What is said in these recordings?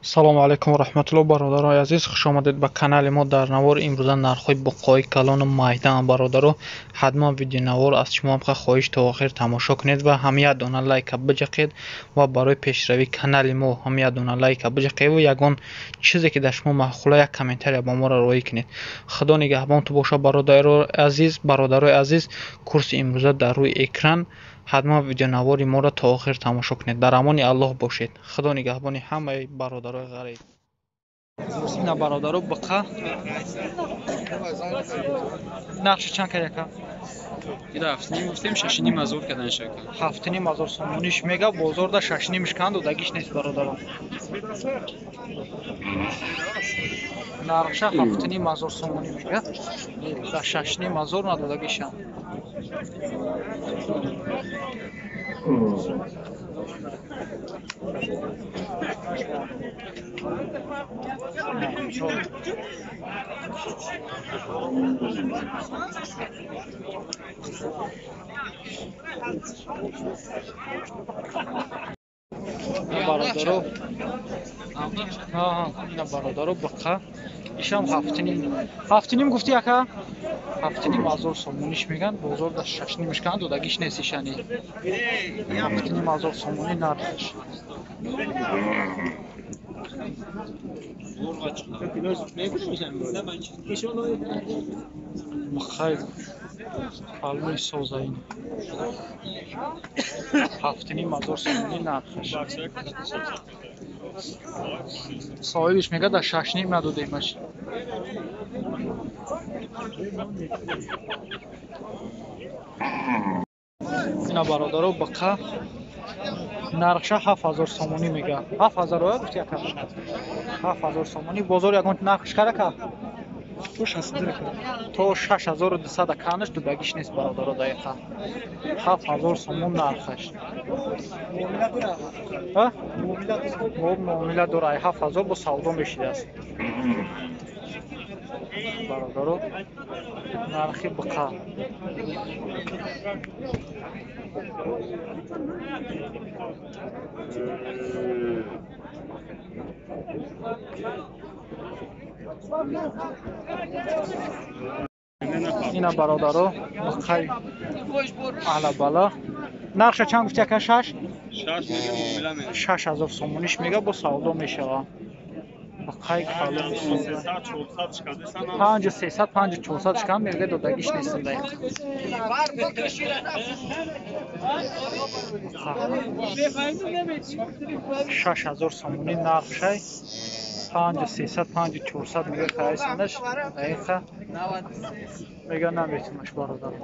Салому алайкум ва раҳматуллоҳ, бародарони азиз, хуш омадед ба канали мо. Дар навори имрӯза нархҳои буққаҳои калону майдаам, бародаро. Ҳатман видеонавор аз шумо ҳам хоҳиш то охир тамошо кунед ва ҳам як дона лайка биҷақед ва барои пешравии канали мо ҳам як дона лайка биҷақед ва ягон чизе ки дар шумо маъқула як комментария ба моро роҳӣ кунед. Худо нигаҳбон ту боша, бародарои азиз. Бародарои азиз, курси имрӯза дар рӯи экран. Ҳатман видеонавори моро то охир тамошо кунед. Дар амони Аллоҳ бошед. Худо нигаҳбони ҳамаи бародарои ғариб. Ина бародаро, буққа нақши чанд кар яка? Ира 7,5 гуфтем, 6,5 ҳазор кардан шака. 7,5 ҳазор сомониш мега, бозорда 6,5 канд додагиш нест, бародаро. Нархша 7,5 ҳазор сомонӣ мега, да 6,5 ҳазор надодагишам. Бародаро, ина бародаро, буққа ишам 7,5, 7,5 гуфти яка? 7,5 ҳазор сомониш меган, бозор да 6,5 канд додагиш нест ишани. 7,5 ҳазор сомонӣ нархаш. Бухай палмои соза ин. 7,5 ҳазор сомонӣ нархаш. Соҳибиш мега да 6,5 надодемаш. Ина бародаро, буққа нархша 7 ҳазор сомонӣ мега. 7 ҳазор оя гуфти яка? 7 ҳазор сомонӣ. Бозор ягон нархш карака? То 6200 канаш дудагиш нест, бародаро, дақиқа. 7 ҳазор сомон нархаш. Муомила дора, 7 ҳазор бо савдо мешидааст. Бародаро, нархи буққа. Ина бародаро, буққаи алабала нархша чанд гуфти яка? Шаш? 6 ҳазор сомониш мега, бо савдо мешава. Буққаи калони 5300, 5400 шкан мега, додагиш нестам дақиқа. 6 ҳазор сомонӣ нархшай, 5300, 5400 мега кайсанаш дақиқа мега, наметунаш, бародаро.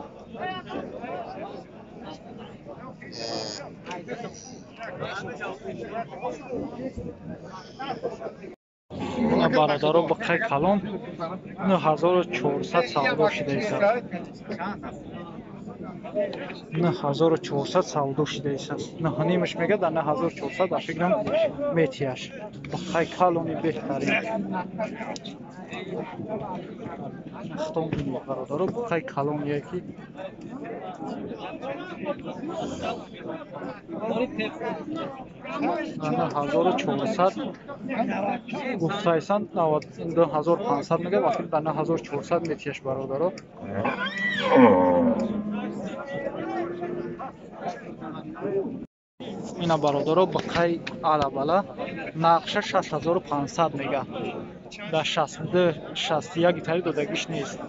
Бародаро, буққаи калон 9400 савдо шидаистад. 9400 савдо шидаистад. 9,5-ш мега, дар 9400 ба фикрам метияш. Буққаи калони беҳтарин. Хитом бинед, бародаро, буққаи калоние ки 9400 гуфтаисан, 9500 мега, ба фикр дар 9400 метияш, бародаро. Ина бародаро, буққаи алабала нархша 6500 мега, дар 62, 61 тари додагиш нест.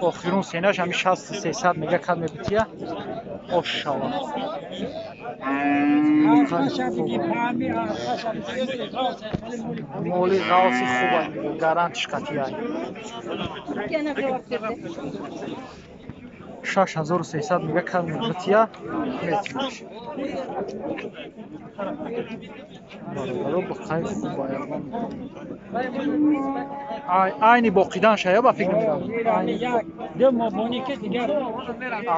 Охирун сенаш ҳами 6300 мега, кад мебития ош шава. Моли ғафси хуба, гарантиш қатъияй. 6300 мега, кад мебития метимаш. Бародаро, буққаи хуба айни боқидан шая, ба фикр мерам.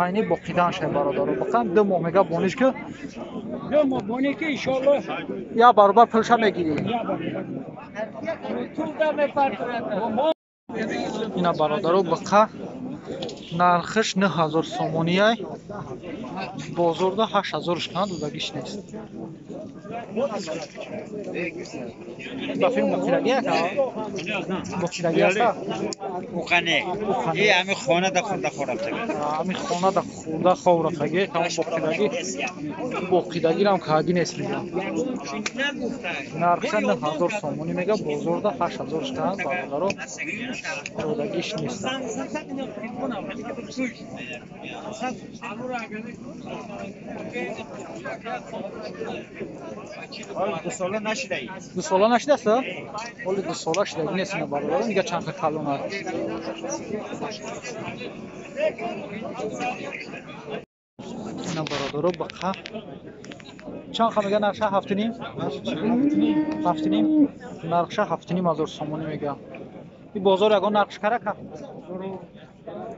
Айни боқидан шая, бародаро. Буққан 2 моҳ мега бониш ки я баробар пулша мегирӣ. Ина бародаро, буққа нархиш 9000 сомонияй, бозорда 8000 шкан додагиш нест. Ба филм боқираги ака? Боқираги аста? Уқане. Е ами хона да хурда хоб рафтаги. Ами хона да хурда хоб рафтаги, ҳамон боқираги. Боқидагирам каги нест мега. Нархша 9000 сомонӣ мега, бозорда 8000 шкан бародаро додагиш нест. Ду сола нашидаи. Ду сола нашидааст? Ҳоли ду сола шидаги нест ина бародаро, нига чанд ха калон аст. Ина бародаро бақа чанд ха мега нархша 7.5? 7.5. Нархша 7.5 ҳазор сомонӣ мега. И бозор ягон нархш карака?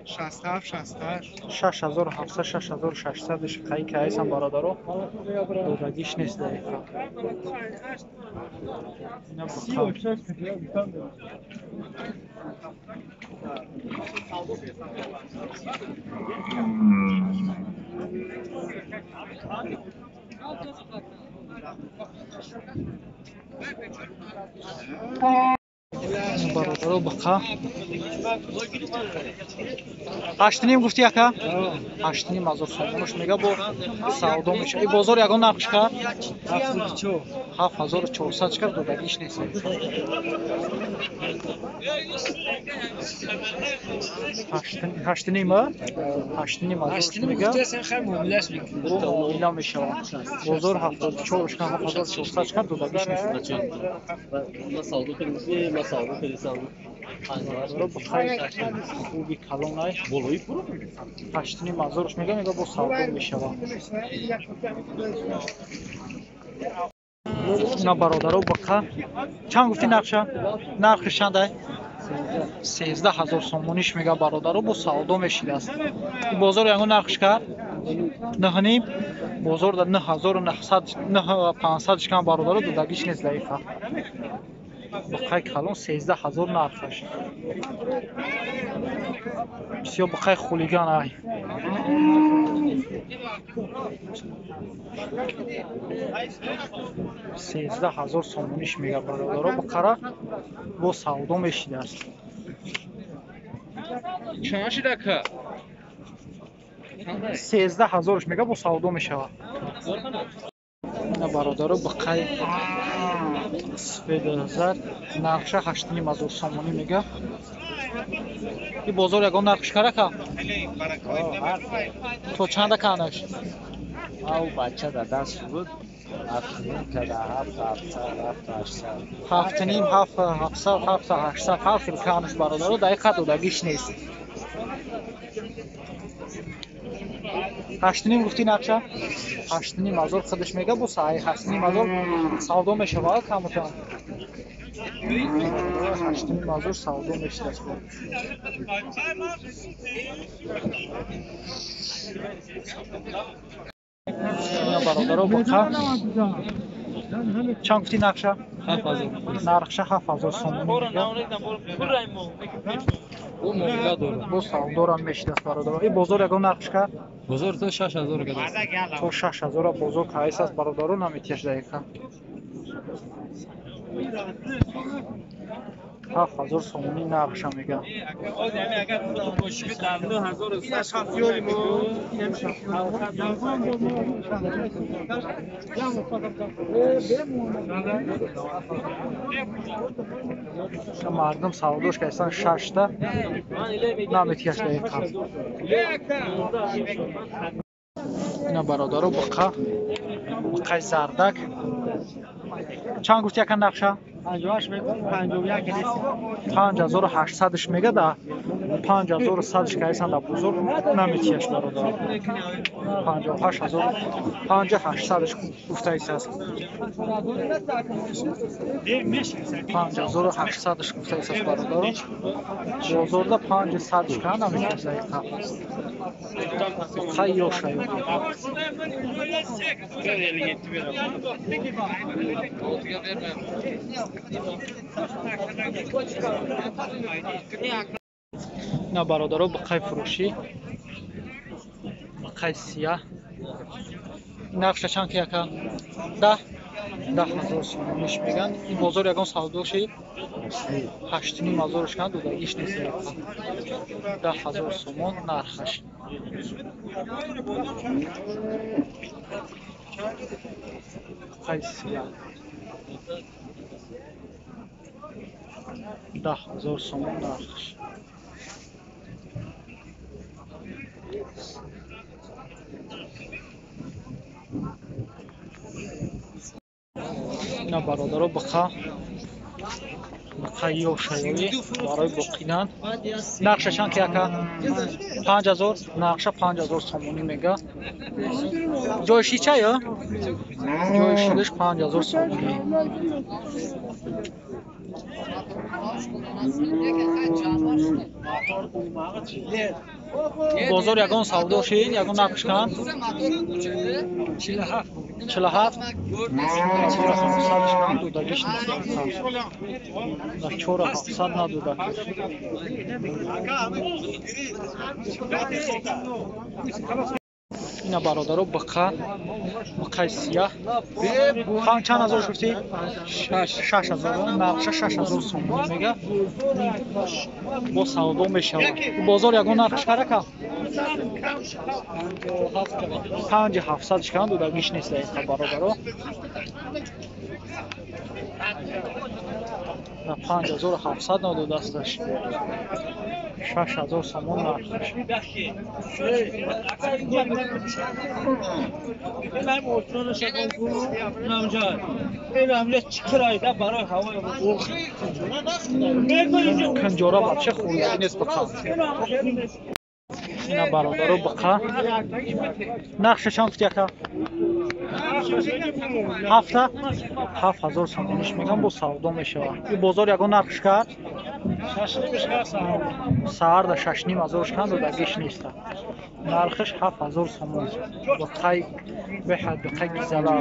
67, 68. 6700, 6600 қаи каесам бародаро. Додагиш нест дақиқа. Ина бақа. Бародаро бақа 8.5 гуфти ака? 8.5 ҳазор сомонош мега бо савдо мешава. И бозор ягон нархш кард? 7400 шкар додагиш нест. 8.5 а? 8.5 ҳазор мега. Бо муомила мешава. Бозор 74 шкар, 7400 шкар додагиш нест. Хуби калонай. 8.5 ҳазорш мега, мега бо савдо мешава. Ина бародаро бақа чанд гуфти нархша? Нархи чандай? 13 000 сомониш мега бародаро бо савдо мешидааст. И бозор ягон нархш кард? 9.5. Бозор да 9900, 9500 шкан бародаро додагиш нест дақиқа. Бақаи калон 13 000 нархаш. Бисёр бақаи хулиган ай. 13 000 сомониш мега бародаро бақара бо савдо мешидааст. Чанд шида ка? 13 000 мега бо савдо мешавад. Ина бародаро бақаи сфеда зард нархша 8.5 ҳазор сомонӣ мега. И бозор ягон нархш карака? То чанда канаш? Ав бача да даст буд. 7.5 када 7.700, 7.800. 7.5, 7.700, 7.800 ҳар хел канаш бародаро дақиқа додагиш нест. 8.5 гуфти нархша? 8.5 ҳазор худаш мега бо 8.5 ҳазор савдо мешавад камутан. 8.5 ҳазор савдо мешудааст. Ина бародаро бақа чанд гуфти нархша? 7000. Нархша 7000 сомонӣ мега. Бо савдорам мешидааст бародаро. И бозор ягон нархш кард? Бозор то 6000 кадааст. То 6000 бозор каис аст бародаро наметияш дақиқа. 7000 сомонӣ нархша мега. Мардум савдош кардастан шашта наметияш дақиқа. Ина бародаро бақа бақаи зардак чанд гуфти яка нархша? 5800 мега да 5100 кайсан да бозор наметияш бародаро. 58000 5800 гуфтаист. 5800 гуфтаист бародаро. Бозорда 500 кан наметияш дақиқа. Бақаи ёша. Ина бародаро бақаи фурӯшӣ, бақаи сияҳ. Нархша чанд ки яка? 10 10 000 сомониш меган. Ин бозор ягон савдо шид? 8 500 шкан додагиш нест. 10 000 сомон нархаш. Қайсия? 10 000 сомон нархаш. Ина бародаро, буқа, буқа ёшаёӣ барои боқидан. Нархша чанд ки, ака? 5000 нархша, 5000 сомонӣ мега. Ҷойши чая? Ҷойи шидаш 5000 сомонӣ. Бозор ягон савдо шид? Ягон нарх шиканд? 47 4700 шиканд, додагиш нест. 4700 надода. Ина бародаро, буқа, буқаи сияҳ. Чанд ҳазор гуфтӣ? 6000 нархша, 6000 сомонӣ мега. Бо савдо мешавад. Бозор ягон нархш карака? 5700 шиканд, додагиш нест бародаро. 5700 надодасташ. 6000 сомон нархаш. Канҷора вообще хӯрдагӣ нест буқа. Ина бародаро, буқа. Нархша чанд гуфти, ака? Ҳафта? 7000 сомониш мегам, бо савдо мешавад. И бозор ягон нархш кард? Саҳар да 6500 шкан, додагиш неста. Нархаш 7000 сомон. Буқай беҳад буқай гизала.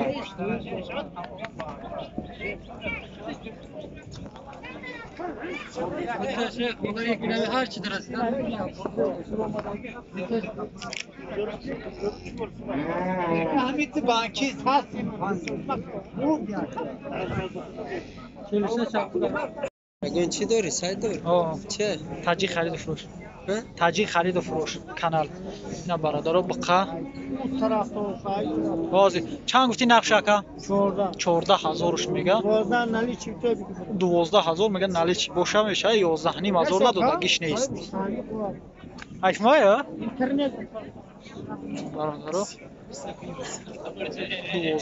Ягон чӣ дорӣ, сайт дорӣ? Че? Таҷик хариду фурӯш. Таҷик хариду фурӯш канал. Ина бародаро, буқа. Ҳозир чанд гуфти нархш, ака? 14 000-ш мега. 12 000 мега, наличи боша меша, 11 500 надодагиш нест. Айфмая? Бародаро,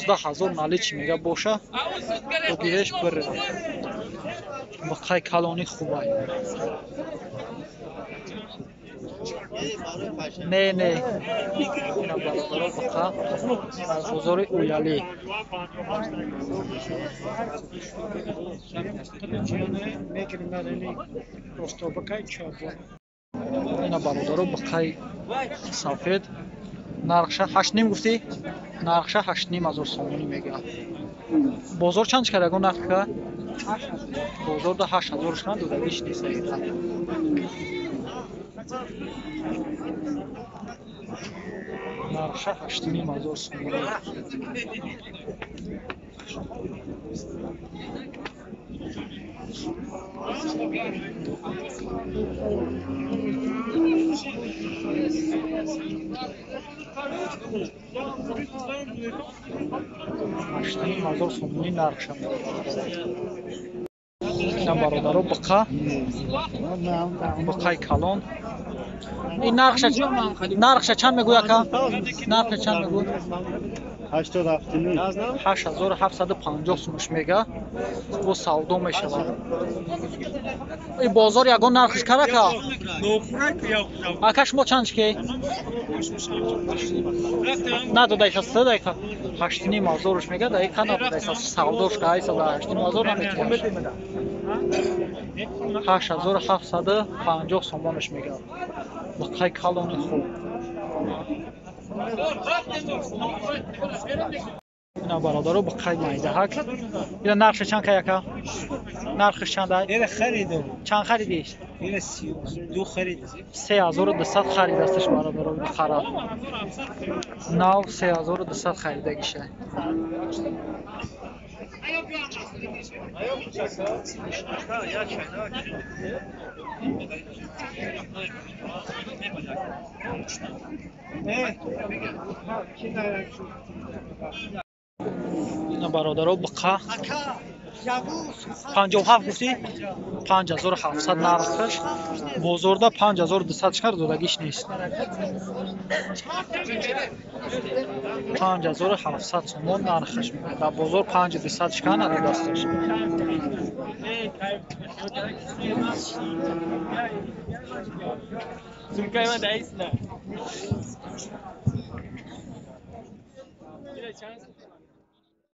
12 000 наличи мега, боша додиеш бир. Буқай калони хубай. Не, не. Ина бародаро, буқа аз бозори Уялӣ. Ина бародаро, буқай сафед. Нархша 8,5 гуфтӣ? Нархша 8 500 сомонӣ мега. Бозор чанд шикар, ягон нарх кард? Бозор да 8000 шикан, додагиш нест ҳақиқат. Нархша 8 500 сомонӣ. 8 500 сомонӣ нархша. Ина бародаро, буқа, буқаи калон. Ин нархша чанд мегӯй, ака? Нархша чанд мегӯй? 8750 сумуш мега, бо савдо мешавад. И бозор ягон нархш кар, ака? Ака, шумо чанд шикӣ? Надодаиша дақиқа 8500-уш мега, дақиқа надодаиса, савдош каиса, 8500 наметиҳаш. 8750 сомонаш мега. Буқаи калони хуб. Ина бародаро, буқаи майдаҳак. Ина нархша чанд кай, ака? Нархш чанд ай? Ина харидам. Чанд харидиш? Ина 32 харидам. 3200 харидасташ, бародаро, буқара. Нав 3200 харидагиша. Ина бародаро буқа 57 гуфтӣ? 5700 нархаш. Бозорда 5200 шкар додагиш нест. 5700 сомон нархаш. Дар бозор 5200 шкар надодасташ.